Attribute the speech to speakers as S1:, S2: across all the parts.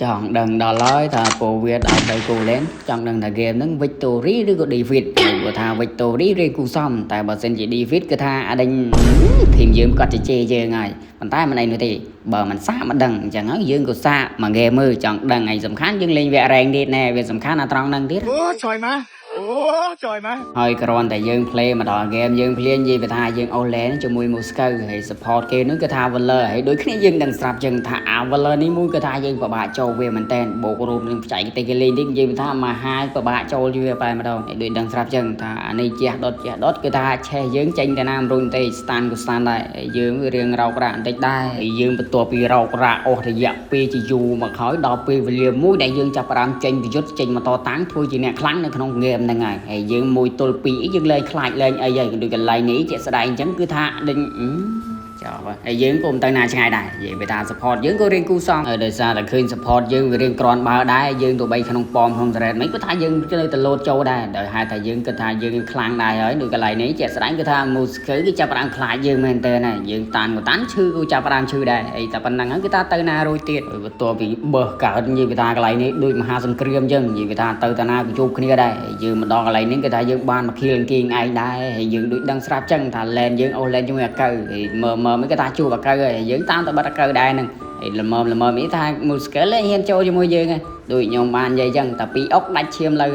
S1: ចង់ដឹងដល់ហើយថាពវាដល់ទៅគូលែនចង់ដឹងថាហ្គេមហ្នឹង Victory ឬក៏ Defeat ព្រោះថា Victory ឬគូសំតែបើសិនជា Defeat គឺថាអាដេញ team យើងគាត់ជជែយើងហើយប៉ុន្តែមិនអីនោះទេបើមិនសាកមិនដឹងអញ្ចឹងហើយយើងក៏សាកមកហ្គេមមើលចង់ដឹងអីសំខាន់យើងលេងវគ្គ rank ទៀតណែវាសំខាន់អាត្រង់ហ្នឹងទៀត
S2: អូចយមកអូចយមក
S1: ហើយគ្រាន់តែយើង play មកដល់ game យើងភ្លាននិយាយវាថាយើងអូស lane ជាមួយ Moskov ហើយ support គេនោះគឺថា Valir ហើយដូចគ្នាយើងដឹងស្រាប់ចឹងថាអា Valir នេះមួយគឺថាយើងពិបាកចូលវាមែនតែនបូករួមនឹងបច្ចេកទេសគេលេងនេះនិយាយវាថាមកហាយពិបាកចូលវាបែម្ដងហើយដូចដឹងស្រាប់ចឹងថាអានេះជះដុតជះដុតគឺថាឆេះយើងចេញទៅណាមិនរួចទេ stand ក៏ stand ដែរហើយយើងវារៀងរោករ៉ាក់បន្តិចដែរហើយយើងបន្ទាប់ពីរោករ៉ាក់អស់រយៈពេលជាយូរមកហើយដល់ពេលវេលាមួយដែលយើងចាប់ផ្ដើមចេញប្រយុទ្ធចេញមកតតាំងធ្វើជាអ្នកខ្លាំងនៅក្នុងហ្គេមហ្នឹងហើយហើយយើងមួយទល់ពីរយើងលែងខ្លាចលែងអីហើយដូចកន្លែងនេះជាក់ស្ដែងអញ្ចឹងគឺថាដេញចប់ហើយយើងក៏មិនទៅណាឆ្ងាយដែរនិយាយទៅថា support យើងក៏រៀងគូសំហើយដោយសារតែឃើញ support យើងវារៀងក្រាន់បើដែរយើងទៅបីក្នុងប៉មក្នុង turret មិនគឺថាយើងនៅតែលោតចូលដែរដោយហេតុថាយើងគិតថាយើងខ្លាំងដែរហើយដូចកន្លែងនេះជាក់ស្ដែងគឺថា Moskov គឺចាប់ផ្ដើមខ្លាចយើងមែនតើណាយើងតានក៏តានឈឺក៏ចាប់ផ្ដើមឈឺដែរអីតែប៉ុណ្ណឹងហើយគឺថាទៅណារួចទៀតហើយបន្ទាប់ពីបើសកើតនិយាយទៅថាកន្លែងនេះដូចមហាសង្គ្រាមអញ្ចឹងនិយាយទៅថាទៅតាណាក៏ជួបគ្នាដែរយើងមកដល់កន្លែងនេះគឺថាយើងបានមកខៀលគេឯងដែរហើយយើងដូចដឹងស្រាប់ចឹងថា lane យើងអូស lane ជាមួយអាកៅហើយមើមើមិនគឺថាជួបអាកៅហើយយើងតាមទៅបាត់អាកៅដែរហ្នឹងហើយល្មមល្មមនេះថា Moskov លេងហ៊ានចូលជាមួយយើងហើយដូចខ្ញុំបាននិយាយចឹងតែពីអុកដាច់ឈាមលើ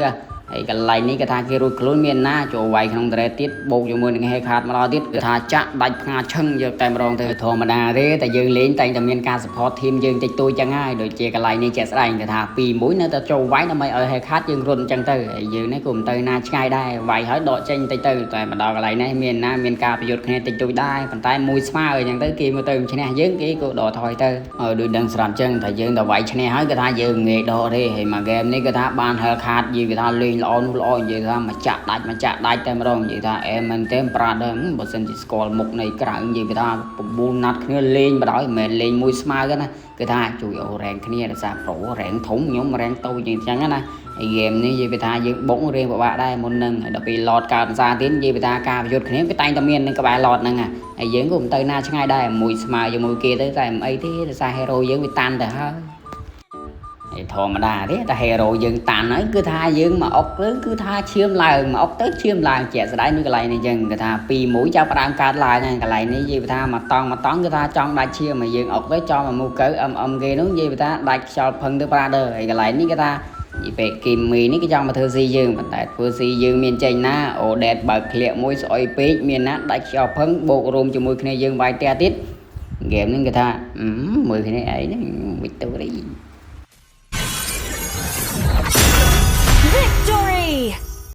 S1: ហើយកន្លែងនេះគេថាគេរួចខ្លួនមានណាចូលវាយក្នុង turret ទៀតបូកជាមួយនឹងហេខាតមកដល់ទៀតគឺថាចាក់ដាច់ផ្ងាឈឹងយកតែម្ដងទៅធម្មតាទេតែយើងលេងតែងតែមានការ support team យើងតិចតួចចឹងហើយដូចជាកន្លែងនេះជាក់ស្ដែងគេថា2-1នៅតែចូលវាយដើម្បីឲ្យហេខាតយើងរត់ចឹងទៅហើយយើងនេះក៏មិនទៅណាឆ្ងាយដែរវាយហើយដកចេញតិចទៅតែមកដល់កន្លែងនេះមានណាមានការប្រយុទ្ធគ្នាតិចតួចដែរប៉ុន្តែមួយស្មើអញ្ចឹងទៅគេមើលទៅឈ្នះយើងគេក៏ដកថយទៅហើយដូចដឹងស្រាប់ចឹងថាយើងទៅវាយឈ្នះហើយគេថាយើងងាយដកទេហើយមកហ្គេមនេះគេថាបាន Helcurt និយាយគេថាលេងល្អនោះល្អនិយាយថាមកចាក់ដាច់មកចាក់ដាច់តែម្ដងនិយាយថាអែមែនទេប្រាដបើសិនជាស្គាល់មុខនៃក្រៅនិយាយគេថា9ណាត់គ្នាលេងបដ ாய் មិនមែនលេងមួយស្មើទេណាគឺថាជួយអូរ៉េងគ្នាដោយសារ pro រ៉េងធំខ្ញុំរ៉េងតូចយ៉ាងចឹងណាហើយហ្គេមនេះនិយាយពីថាយើងបុករៀងពិបាកដែរមុននឹងដល់ពេល Lord កើតភាសាទៀតនិយាយពីថាការប្រយុទ្ធគ្នាវាតែងតែមាននឹងក្បែរ Lord ហ្នឹងហើយយើងក៏មិនទៅណាឆ្ងាយដែរមួយស្មើជាមួយគេទៅតែមិនអីទេដោយសារ hero យើងវាតាន់ទៅហើយហើយធម្មតាទេតែ hero យើងតាន់ហើយគឺថាយើងមកអុកទៅគឺថាឈាមឡើងមកអុកទៅឈាមឡើងជាក់ស្ដែងនៅកន្លែងនេះចឹងគឺថា2 1ចាប់ផ្ដើមកើតឡើងហើយកន្លែងនេះនិយាយថាមកតង់មកតង់គឺថាចង់ដាច់ឈាមហើយយើងអុកទៅចំមកមុខកៅអឹមអឹមគេនោះនិយាយថាដាច់ខ្យល់ផឹងទៅ brother ហើយកន្លែងនេះគឺថានិយាយពេលគីមីនេះគេចង់មកធ្វើស៊ីយើងប៉ុន្តែធ្វើស៊ីយើងមានចេញណាអូដេតបើកក្លៀកមួយស្អុយពេកមានណាដាច់ខ្យល់ផឹងបូករួមជាមួយគ្នាយើងវាយផ្ទះទៀតហ្គេមនេះគេថាមើលគ្នាឯងហ្នឹង victory.